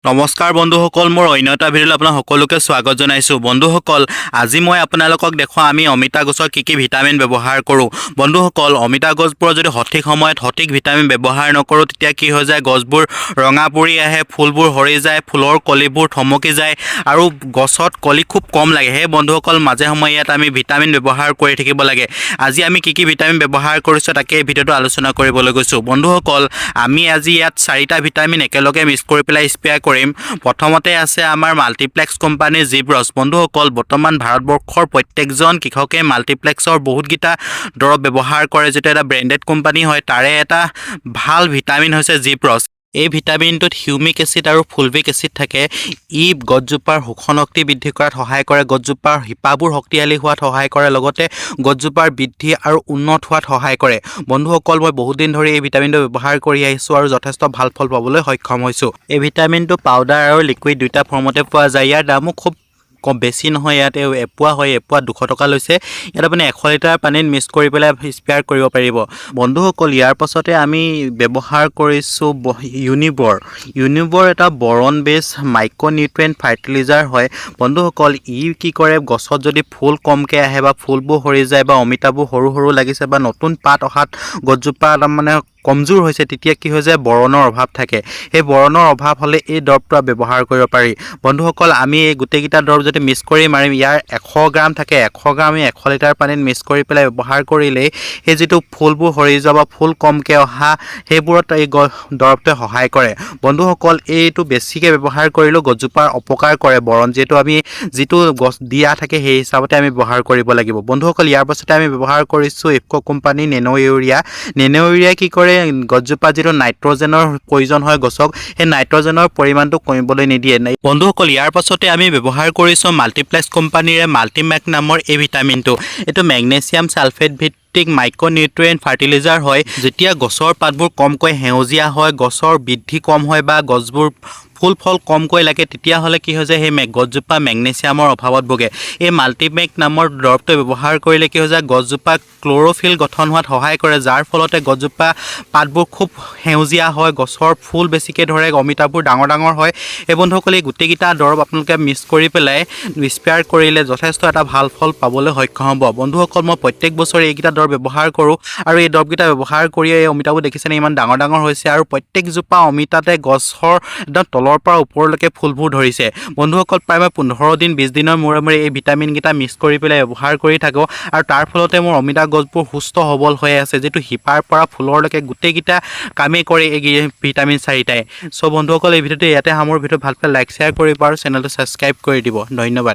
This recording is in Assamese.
নমস্কাৰ বন্ধুসকল, মোৰ অন্য এটা ভিডিঅ'লৈ আপোনাক সকলোকে স্বাগত জনাইছোঁ। বন্ধুসকল, আজি মই আপোনালোকক দেখুৱাম আমি অমিতা গছৰ কি কি ভিটামিন ব্যৱহাৰ কৰোঁ। বন্ধুসকল, অমিতা গছবোৰৰ যদি সঠিক সময়ত সঠিক ভিটামিন ব্যৱহাৰ নকৰোঁ, তেতিয়া কি হৈ যায়? গছবোৰ ৰঙা পৰি আহে, ফুলবোৰ সৰি যায়, ফুলৰ কলিবোৰ থমকি যায় আৰু গছত কলি খুব কম লাগে। সেয়ে বন্ধুসকল, মাজে সময়ে ইয়াত আমি ভিটামিন ব্যৱহাৰ কৰি থাকিব লাগে। আজি আমি কি কি ভিটামিন ব্যৱহাৰ কৰিছোঁ, তাকে এই ভিডিঅ'টো আলোচনা কৰিবলৈ গৈছোঁ। বন্ধুসকল, আমি আজি ইয়াত চাৰিটা ভিটামিন একেলগে মিক্স কৰি পেলাই স্প্ৰে কৰিম। প্ৰথমতে আছে আমাৰ মাল্টিপ্লেক্স কোম্পানীৰ জিব্ৰছ। বন্ধুসকল, বৰ্তমান ভাৰতবৰ্ষৰ প্ৰত্যেকজন কৃষকে মাল্টিপ্লেক্সৰ বহুতকেইটা দৰৱ ব্যৱহাৰ কৰে। যিটো এটা ব্ৰেণ্ডেড কোম্পানী হয়, তাৰে এটা ভাল ভিটামিন হৈছে জিব্ৰছ। এই ভিটামিনটোত হিউমিক এচিড আৰু ফুলভিক এচিড থাকে। ই গছজোপাৰ শোষণ শক্তি বৃদ্ধি কৰাত সহায় কৰে, গছজোপাৰ শিপাবোৰ শক্তিশালী হোৱাত সহায় কৰে, লগতে গছজোপাৰ বৃদ্ধি আৰু উন্নত হোৱাত সহায় কৰে। বন্ধুসকল, মই বহুত দিন ধৰি এই ভিটামিনটো ব্যৱহাৰ কৰি আহিছোঁ আৰু যথেষ্ট ভাল ফল পাবলৈ সক্ষম হৈছোঁ। এই ভিটামিনটো পাউডাৰ আৰু লিকুইড দুইটা ফৰ্মতে পোৱা যায়। ইয়াৰ দামো খুব কম বেছি নহয়। ইয়াত এই এপোৱা হয়, এপোৱা 200 টকা লৈছে। ইয়াত আপুনি 100 লিটাৰ পানীত মিক্স কৰি পেলাই স্প্ৰে কৰিব পাৰিব। বন্ধুসকল, ইয়াৰ পাছতে আমি ব্যৱহাৰ কৰিছোঁ ইউনিবৰ। ইউনিবৰ এটা বৰন বেছ মাইক্ৰ'নিউট্ৰিয়েণ্ট ফাৰ্টিলাইজাৰ হয়। বন্ধুসকল, ই কি কৰে? গছত যদি ফুল কমকৈ আহে বা ফুলবোৰ সৰি যায় বা অমিতাবোৰ সৰু সৰু লাগিছে বা নতুন পাত অহাত গছজোপা তাৰমানে কমজোৰ হৈছে, তেতিয়া কি হৈ যায়? বৰণৰ অভাৱ থাকে। সেই বৰণৰ অভাৱ হ'লে এই দৰৱটো ব্যৱহাৰ কৰিব পাৰি। বন্ধুসকল, আমি এই গোটেইকেইটা দৰৱ যদি মিক্স কৰি মাৰিম, ইয়াৰ 100 গ্ৰাম থাকে। 100 গ্ৰাম আমি 100 লিটাৰ পানীত মিক্স কৰি পেলাই ব্যৱহাৰ কৰিলেই সেই যিটো ফুলবোৰ সৰি যোৱা বা ফুল কমকৈ অহা, সেইবোৰত এই দৰৱটোৱে সহায় কৰে। বন্ধুসকল, এইটো বেছিকৈ ব্যৱহাৰ কৰিলেও গছজোপাৰ অপকাৰ কৰে। বৰণ যিহেতু আমি যিটো গছ দিয়া থাকে, সেই হিচাপতে আমি ব্যৱহাৰ কৰিব লাগিব। বন্ধুসকল, ইয়াৰ পাছতে আমি ব্যৱহাৰ কৰিছোঁ ইফকো কোম্পানী নেন' ইউৰিয়া। নেন' ইউৰিয়াই কি কৰে? গছজোপা যিটো নাইট্ৰজেনৰ প্ৰয়োজন হয় গছক, সেই নাইট্ৰজেনৰ পৰিমাণটো কমিবলৈ নিদিয়ে। বন্ধুসকল, ইয়াৰ পাছতে আমি ব্যৱহাৰ কৰিছোঁ মাল্টিপ্লেক্স কোম্পানীৰে মাল্টিমেক নামৰ এই ভিটামিনটো। এইটো মেগনেছিয়াম ছালফেট ভিত্তিক মাইক্ৰ'নিউট্ৰিয়েণ্ট ফাৰ্টিলাইজাৰ হয়। যেতিয়া গছৰ পাতবোৰ কমকৈ সেউজীয়া হয়, গছৰ বৃদ্ধি কম হয় বা গছবোৰ ফুল ফল কমকৈ লাগে, তেতিয়াহ'লে কি হৈ যায়? সেই গছজোপা মেগনেছিয়ামৰ অভাৱত ভোগে। এই মাল্টিমেক নামৰ দৰৱটো ব্যৱহাৰ কৰিলে কি হৈ যায়? গছজোপা ক্ল'ৰ'ফিল গঠন হোৱাত সহায় কৰে, যাৰ ফলতে গছজোপা পাতবোৰ খুব সেউজীয়া হয়, গছৰ ফুল বেছিকৈ ধৰে, অমিতাবোৰ ডাঙৰ ডাঙৰ হয়। এই বন্ধুসকল, এই গোটেইকেইটা দৰৱ আপোনালোকে মিক্স কৰি পেলাই স্প্ৰে কৰিলে যথেষ্ট এটা ভাল ফল পাবলৈ সক্ষম হ'ব। বন্ধুসকল, মই প্ৰত্যেক বছৰে এইকেইটা দৰৱ ব্যৱহাৰ কৰোঁ আৰু এই দৰৱকেইটা ব্যৱহাৰ কৰি এই অমিতাবোৰ দেখিছেনে, ইমান ডাঙৰ ডাঙৰ হৈছে আৰু প্ৰত্যেকজোপা অমিতাতে গছৰ একদম তলৰ পৰা ওপৰলৈকে ফুলবোৰ ধৰিছে। বন্ধুসকল, প্ৰায় মই 15 দিন 20 দিনৰ মূৰে মূৰে এই ভিটামিনকেইটা মিক্স কৰি পেলাই ব্যৱহাৰ কৰি থাকোঁ আৰু তাৰ ফলতে মোৰ অমিতা গছবোৰ সুস্থ সবল হৈ আছে, যিটো শিপাৰ পৰা ফুলৰলৈকে গোটেইকেইটা কামেই কৰে এই ভিটামিন চাৰিটাই। চ' বন্ধুসকল, এই ভিডিঅ'টো ইয়াতে সামৰোঁ। ভিডিঅ' ভাল পালে লাইক, শ্বেয়াৰ কৰিব আৰু চেনেলটো ছাবস্ক্ৰাইব কৰি দিব। ধন্যবাদ।